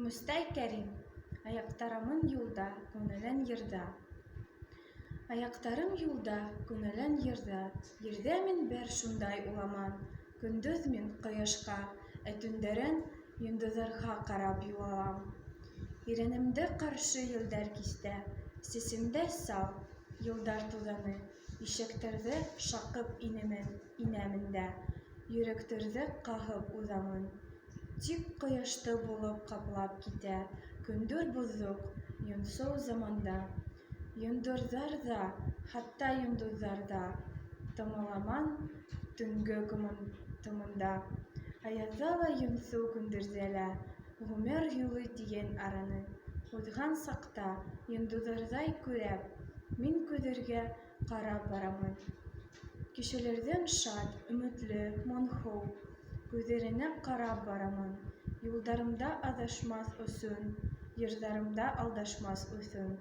Мостай Кәрим. Аяҡтарымын юлда, күңелен йырҙа. Аяҡтарым юлда, күңелен йырҙа, Ерҙә мин бер шундай уламан: Көндөҙ мин ҡояшҡа, ә төндәрен Йондоҙҙарға ҡарап юлалам. Иренемде ҡаршы елдәр киҫтә, Сәсемдә сал йылдар туҙаны; Ишектәрҙе шаҡып инәмен, инәмен дә, Йөрәктәрҙе ҡағып уҙамын. Тик ҡояшты болот ҡаплап китә, Көндәр боҙоҡ, йонсоу заманда. Йондоҙҙар ҙа, хатта йондоҙҙар ҙа Томаламан төнгө томанда. Аяҙҙа ла, йонсоу көндәрҙә лә Ғүмер юлы тигән араны Уҙған саҡта, йондоҙҙарҙай көрәп, Мин күҙҙәргә ҡарап барамын. Кешеләрҙең шат, өмөтлө, моңһоу Күҙҙәренә ҡарап барамын. Юлдарымда аҙашмаҫ өсөн, Йырҙарымда алдашмаҫ өсөн.